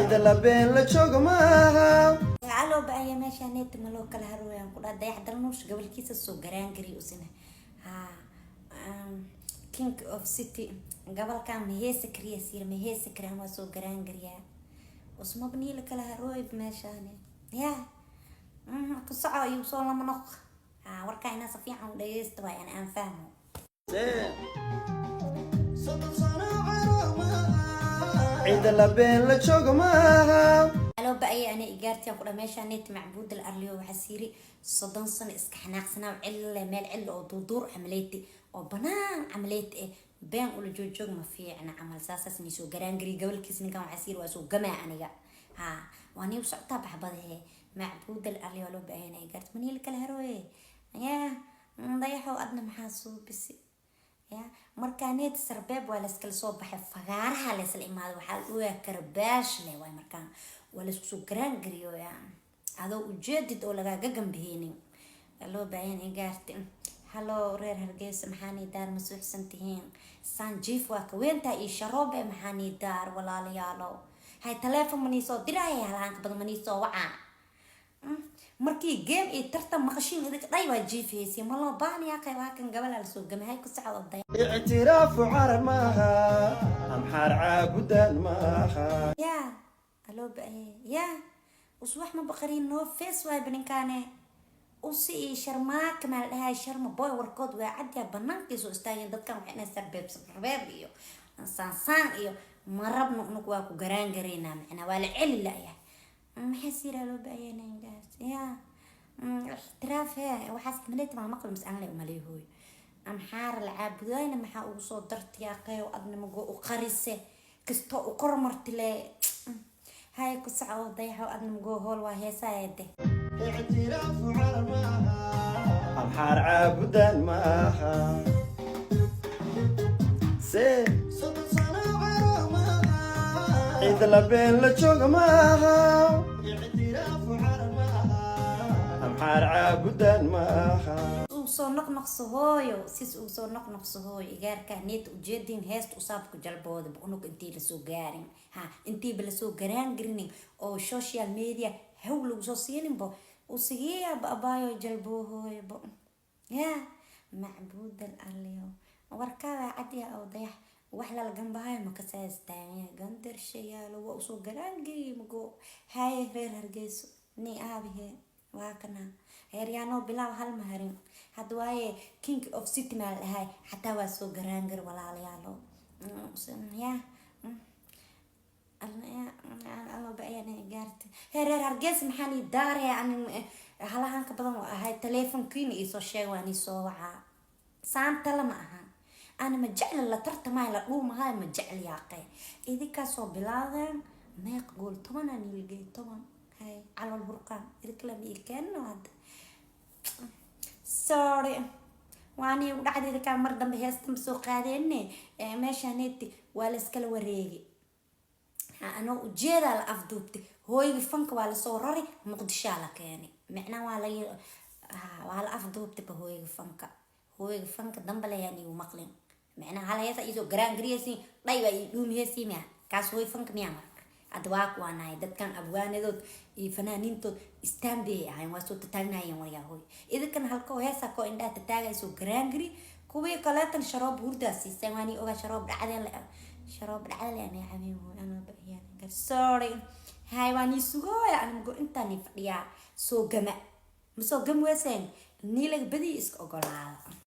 Cida la been la jooga maaha. Waxaa loo baahaya meesha neeta ma loo kala harooyaan ku dhaa. Dayax Dalnuush gobolkiisa soo garaangariy usina ha King of City gobolkan maheesa kariya siir maheesa karaan waa soo garaangariyaa usmabnii la kala harooy meeshaani ya ku soco iyo soo lama noq ha. Warkaa inaa si fiican u dhageysta waay aan aan fahmo. 30 sano caro maaha. Cida la been la jooga maaha. Aloo ba-ay ani igaartiyan ku dha meeshaa neet macbuud al arliyo. Waxaa siiri 30 sano iska xanaaqsanaa cille meel cille oo duurduur camaleyti oo banaan camaleyti eh been ula joogjoog ma fiicna camal saasaas nii soo garaangariy gobolkiis. Ninkan waxaa siiri waa soo gamaa aniga ha waa nii u socotaa baxbadahe. Macbuud al arliyo loo baahan igaarti maniil kala harooye yaa dayaxow adna maxaa suubisi ya. Markaa neet sarbeeb waa layskala soo baxay, fagaaraha laysla imaaday, waxaa la dhooyaa karbaash leh waay. Markaan waa laysku soo garaan gariyo ya adoo ujeedid oo lagaaga gambiheynin. Waa loo baahan igaarti. Halo reer Hargeysa, maxaanii daar? Ma suuxsan tihiin? Sanjiif waa kaweyntaa iyo sharoobe maxaanii daar? Walaalayaalo, hay taleefon manii soo diraya halaanka badan manii soo wacaa. Markii game iyo tartan maqashiin idinka dhay waa jiifaysi ma loo baahnayaa. Qayb halkan gabalaa lasoo gamay ku socdo day. Ictiraafu carar maaha, amxaar caabudaan maaha. Yaa aloo ba-aye yaa uswax ma baqarin no face waay baninkaane usi iyo sharmaaka maa la dhahay sharma boy. Warkood waa cadyaa banaankiisoo istaageen. Dadkan waxay inay sarbeeb sarbeeb iyo saansaan iyo marabna unug waa ku garaan garaynaa macnaa waa la celi la'yahay. Maxay siiraa loo ba-aye yaa ixtiraaf hee waxaas xamaleeta maa maqal mas aan le umaleehooy amxaara la caabudayna maxaa ugu soo dartiyaa qeyow adna magoo u qarise kastoo u kormartile hay ku soco dayaxo adna magoo hool waa heesaayade. Ictiraafu carar maaha, amxaar caabudaan maaha. Se 30 sano caro maaha. Cida la been la jooga maaha. Ictiraafu carar maaha, amxaar caabudaan maaha. Uu soo noqnoqso hooyo sis uu soo noqnoqso hooyo igaarka neeta ujeedin heesta usaabku jalbooda unug intii lasoo gaarin ha intiiba lasoo garaan garinin oo social media haw lagu soo siininbo usigiyaaba abaayo jalboo hooyobo ya macbuudal aliyo warkaada cadya oo dayax wax lala gambahayo makasaastaanya gandarshayaalo waa usoo garaan geliye mago haye reer Hargeyso ni aabihe waa kana heeryaanoo bilaaw hal maharin hadda waaye King of City maa la dhahay xataa waa soo garaangar walaalayaalo ya gaarta hee reer Hargeysa maxaan ii daaraya ani halahan ka badan waa ahay taleefonkiina iisoo sheeg waan ii soo wacaa saantala ma ahan ana ma jecli la tartamayo la dhuumahayo ma jecli yaaqe idinkaasoo bilaadeen meeq gool 10 aan iilgey 10 hay calool hurqaan idinkala ma ii keenno hadda. Sorry, waani ugu dhacda idinkaa mar dambe heesta ma soo qaadeenne. Meeshaaneti waa la iskala wareegi anoo ujeedaa la afduubtay hooygii fanka waa lasoo rari Muqdishaa la keenay micnaa waa la waa la afduubtayba hooyga fanka. Hooyga fanka dambe layaan igu maqlin micnaa hal heesa iisoo garaan gariyaysiin dhay baa ii dhuumihaysiin miya kaas hooy fanka miyaa. Marka hadda waa kuwaanahay dadkan abwaanadood iyo fanaaniintood istaanbiyay ahayn waa soo tataagnaayeen waryaa hooy idinkan halkoo heesa koo indhaha tataagay soo garaan gari kuwii kaleetan sharoob hurdaa siiseen waanii ogaa sharoob dhacdeen sharoob dhacda le anay cabeen hooy anoo ba'iyaan. Sorry, hay waan ii sugooya anigo intaan fadhiyaa soo gama ma soo gam weeseen niilaga badii iska ogolaada.